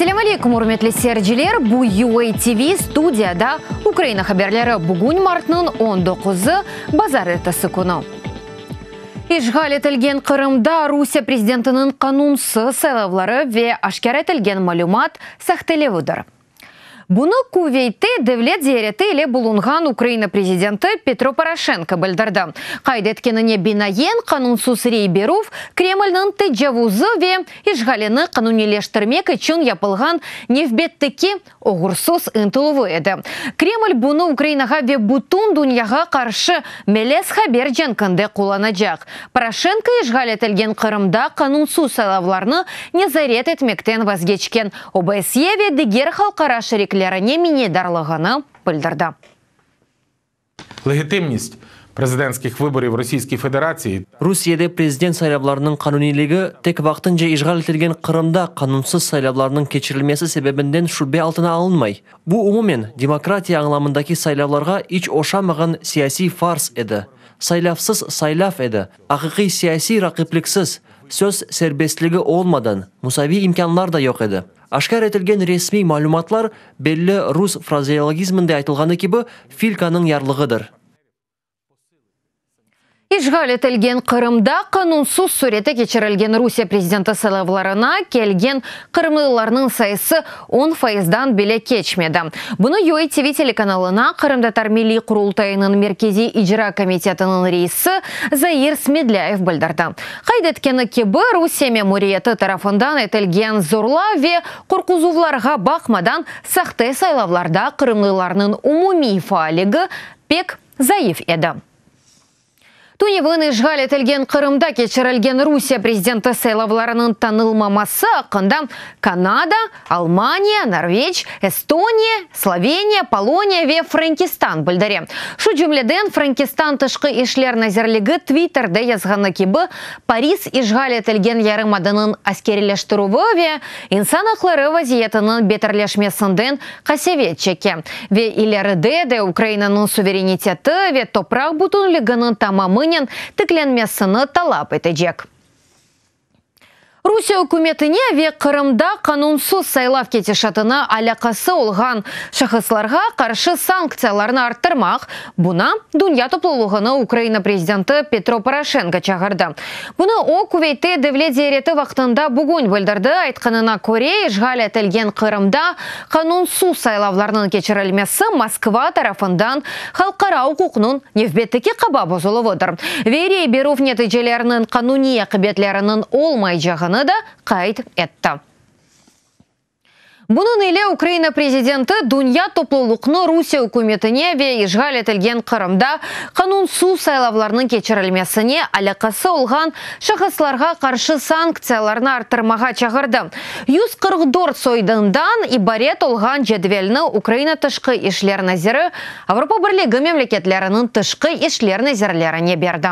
Selâm aleyküm, ürmetli seyirciler! Bu UA TV studiyada Ukraina haberleri. Bugün martnıñ 19-ı, bazarertesi künü. İşğal etilgen Qırımda Rusiye prezidentiniñ qanunsız saylavları ve aşkâr etilgen malümat sahtelevidir. Bunı Kuveytte devlet ziyareti ile bulunğan Ukraina prezidenti Petro Poroşenko bildirdi. Qayd etkenine binaen, qanunsız rey berüv Kremlniñ tecavuzı ve işğalini qanuniyleştirmek içün yapılğan nevbetteki oğursız ıntıluvı edi. Kreml bunı Ukrainağa ve bütün dünyağa qarşı melez haber cenkinde qullanacaq. Poroşenko işğal etilgen Qırımda qanunsız saylavlarnı nezaret etmekten vazgeçken OBSYE ve diger halqara şeriklerine minnetdarlığını bildirdi. Legitimність президентських виборів Російській Федерації Rusiyede prezident saylavlarınıñ qanuniyligi tek vaqtınca işğal etilgen Qırımda qanunsız saylavlarnıñ keçirilmesi sebebinden şübe altına alınmay. Bu umumen demokratiya añlamındaki saylavlarğa iç oşamağan siyasiy fars edi. Saylavsız saylav edi, aqiqiy siyasiy raqipliksiz, söz serbestligi olmadan, musaviy imkânlar da yoq edi. Aşkâr etilgen resmiy malümatlar, belli rus frazeologizminde aytılğanı kibi, filkanıñ yarlığıdır. İşğal etilgen Qırımda qanunsız sürette keçirilgen Rusiye prezidenti saylavlarına kelgen qırımlılarnıñ sayısı on fayızdan bile keçmedi. Bunı UA TV telekanalına Qırımtatar Milliy Qurultayınıñ Merkeziy İcra komitetiniñ reisi Zair Smedlâyev bildirdi. Qayd etkeni kibi, Rusiye memuriyeti tarafından etilgen zorlav ve qorquzuvlarğa baqmadan, sahte saylavlarda qırımlılarnıñ umumiy faalligi pek zayıf edi. Tünevin işğal etilgen Qırımda keçirilgen Rusiye prezidenti saylavlarınıñ tanılmaması aqqında Kanada, Almaniya, Norveç, Estoniya, Sloveniya, Poloniya ve Frenkistan bildire. Şu cümleden, Frenkistan Tışqı işler nazirligi Twitterde yazğanı kibi, Paris işğal etilgen yarımadanıñ askeriyleştirüvi ve insan aqları vaziyetiniñ beterleşmesinden qasevet çeke ve ileride de Ukrainanıñ suvereniteti ve topraq bütünliginiñ tamamınen tiklenmesini talap etecek. Rusiye ükümetine ve Qırımda qanunsız saylav ketişatına alâqası olğan şahıslarğa qarşı sanktsiyalarnı arttırmaq, buña dünya toplulığını Ukraina prezidenti Petro Poroşenko çağırdı. Bunı o, Kuveytte devlet ziyareti vaqtında bugün bildirdi. Aytqanına köre, işğal etilgen Qırımda qanunsız saylavlarnıñ keçirilmesi Moskva tarafından halqara uquqnıñ nevbetteki qaba bozuluvıdır ve rey berüv neticeleriniñ qanuniy aqibetleriniñ olmaycağını da qayd etti. Bunıñ ile Ukraina prezidenti dünya toplulıqnı Rusiye ükümetine ve işğal etilgen Qırımda qanunsız saylavlarnıñ keçirilmesine alâqası olğan şahıslarğa qarşı sanktsiyalarnı arttırmağa çağırdı. 144 soydından ibaret olğan cedvelni Ukraina Tışqı işler naziri Avropa Birligi memleketleriniñ tışqı işler nazirlerine berdi.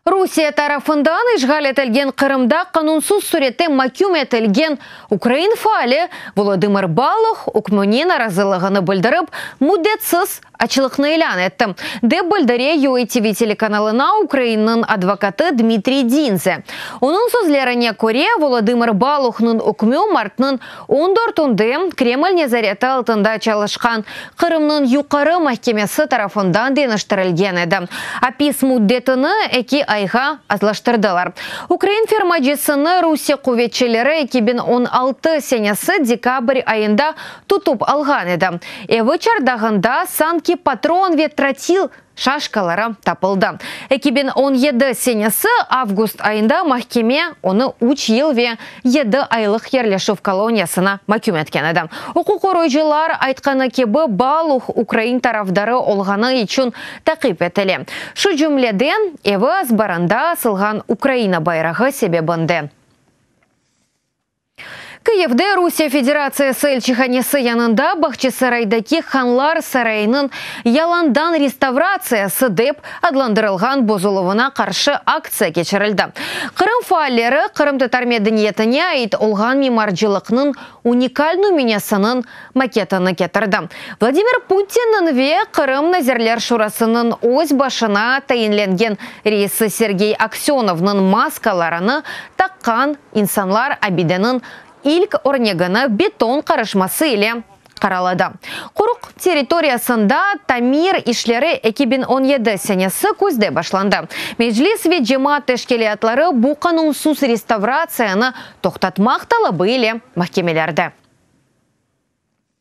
Rusiye tarafından işğal etilgen Qırımda qanunsız sürette maküm etilgen ukrain faali Volodımır Baluh ükmüne narazılığını bildirip, müddetsiz açlıqnı ilân etti, dep bildire UATV telekanalına Ukrainniñ advokatı Dmitriy Dinze. Onıñ sözlerine köre, Volodımır Baluhnıñ ükmü martnıñ On dörtünde Kreml nezareti altında çalışqan Qırımnıñ Yuqarı mahkemesi tarafından deñiştirilgen edi. Apis müddetini eki ayğa azlaştırdılar. Ukrain fermacısını Rusiye quvetçileri 2016 senesi dekabr ayında tutıp alğan edi. Evi çardağında sanki patron ve trotil şaşkaları tapıldı. 2017 senesi avgust ayında mahkeme onı üç yıl ve yedi aylıq yerleşüv koloniyasına maküm etken edi. Uquq qoruyıcılar aytqanı kibi, Baluh ukrain tarafdarı olğanı içün taqip etile, şu cümleden, evi azbarında asılğan Ukraina bayrağı sebebinden. Kıyivde Rusiye Federatsiyası elçihanesi yanında Bağçasaraydaki Hanlar sarayınıñ yalandan restavratsiyası dep adlandırılğan bozuluvına qarşı aktsiya keçirildi. Qırım faalleri qırımtatar medeniyetine ait olğan mimarcılıqnıñ unikal nümünesiniñ maketini ketirdi. Vladimir Putinniñ ve Qırım Nazirler Şurasınıñ öz başına tayinlengen reisi Sergey Aksönovnıñ maskalarını taqqan insanlar abideniñ. ilk örnegini beton qarışması ile qaraladı. Qoruq territoriyasında tamir işleri 2017 senesi küzde başlandı. Meclis ve cemaat teşkilâtları bu qanunsız restavratsiyanı toqtatmaq talabı ile mahkemelerde.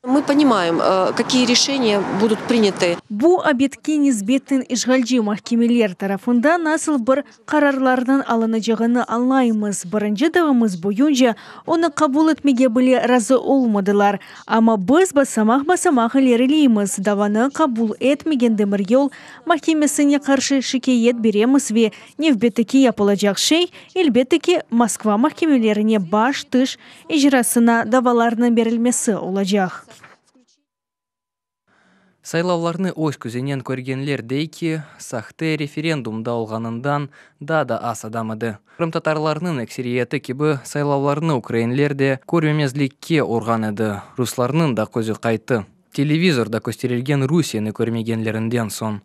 Мы понимаем, какие решения будут приняты. Bu obyektke nisbeten işğalci mahkemeler tarafından nasıl bir qararlarnıñ alınacağını añlaymız. Birinci davamız boyunca onı qabul etmege bile razı olmadılar. Amma biz basamaq-basamaq ilerileymiz, davanı qabul etmegen demiryol mahkemesine qarşı şikâyet beremiz ve nevbetteki yapılacaq şey, elbette ki, Moskva mahkemelerine baş tış icrasına davalarnıñ berilmesi olacaq. Saylavlarnı öz közünen körgenler dey ki, sahte referendumda olğanından daa da az adam edi. Qırımtatarlarnıñ ekseriyeti kibi saylavlarnı ukrainler de körmemezlikke urğan edi. Ruslarnıñ da közü qayttı, televizorda kösterilgen Rusiyeni körmegenlerinden soñ.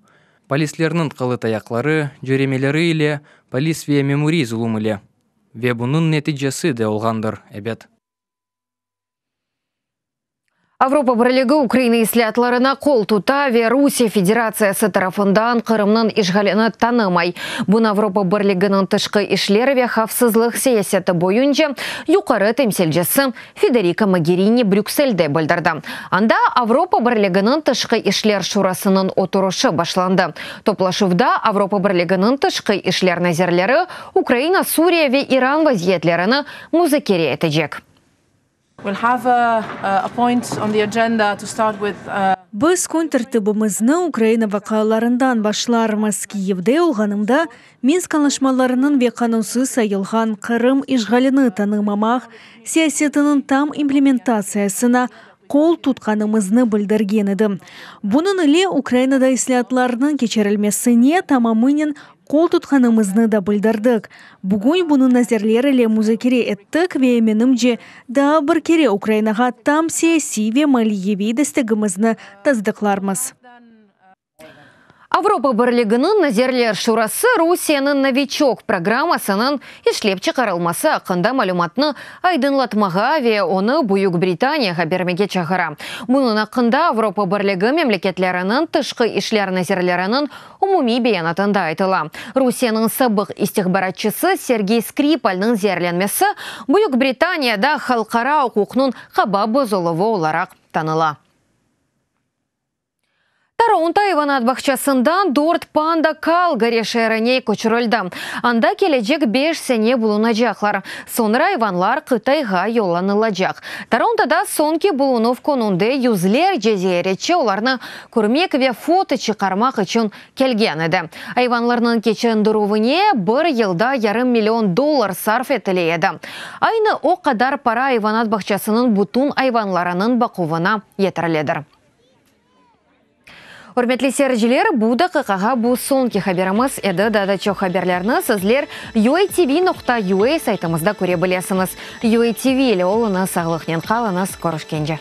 Polislerniñ qalı tayaqları, cöremeleri ile, polis ve memuriy zulum ile. Ve bunıñ neticesi de olğandır, ebet. Avropa Birligi Ukraina islâatlarına qol tuta ve Rusiye Federatsiyası tarafından Qırımnıñ işğalini tanımay. Bunı Avropa Birliginiñ tışqı işler ve havfsızlıq siyaseti boyunca yuqarı temsilcisi Federika Mogerini Brükselde bildirdi. Anda Avropa Birliginiñ Tışqı işler şurasınıñ oturışı başlandı. Toplaşuvda Avropa Birliginiñ tışqı işler nazirleri Ukraina, Suriye ve İran vaziyetlerini muzakere etecek. Biz kün tertibimizni Ukraina vaqialarından başlarmız. Kiyevde olğanımda, Minsk añlaşmalarınıñ ve qanunsız sayılğan Qırım işğalini tanımamaq siyasetiniñ tam implementatsiyasına qol tutqanımıznı bildirgen edim. Bunıñ ile Ukrainada islâatlarnıñ keçirilmesine tamamınen qol tutqanımıznı da bildirdik. Bugün bunı nazirler ile muzakere ettik ve, menimce, daa bir kere Ukrainağa tam siyasiy ve maliyeviy destegimizni tasdıqlarmız. Avropa Birliginiñ Nazirler Şurası Rusiyeniñ Noviçok programmasınıñ işlep çıqarılması aqqında malümatnı aydınlatmağa ve onı Büyük Britaniyağa bermege çağıra. Bunıñ aqqında Avropa Birligi memleketleriniñ tışqı işler nazirleriniñ umumiy beyanatında aytıla. Rusiyeniñ sabıq istihbaratçısı Sergey Skripalniñ zeerlenmesi Büyük Britaniyada halqara uquqnıñ qaba bozuluvı olaraq tanıla. Toronto ayvanat bağçasından dört panda Kalgari şeerine köçürildi. Anda kelecek beş sene bulunacaqlar. Soñra ayvanlar Qıtayğa yollanılacaq. Torontoda soñki bulunuv kününde yüzlerce ziyaretçi olarnı körmek ve foto çıqarmaq içün kelgen edi. Ayvanlarnıñ keçindirüvine bir yılda yarım million dollar sarf etile edi. Aynı o qadar para ayvanat bağçasınıñ bütün ayvanlarınıñ baquvına yeterlidir. Ürmetli seyirciler, bu daqiqağa bu soñki haberimiz edi. Daa da çoq haberlerni sizler UATV nokta UA saytımızda köre bilesiñiz. UATV ile oluñız, sağlıqnen qalıñız, körüşkence.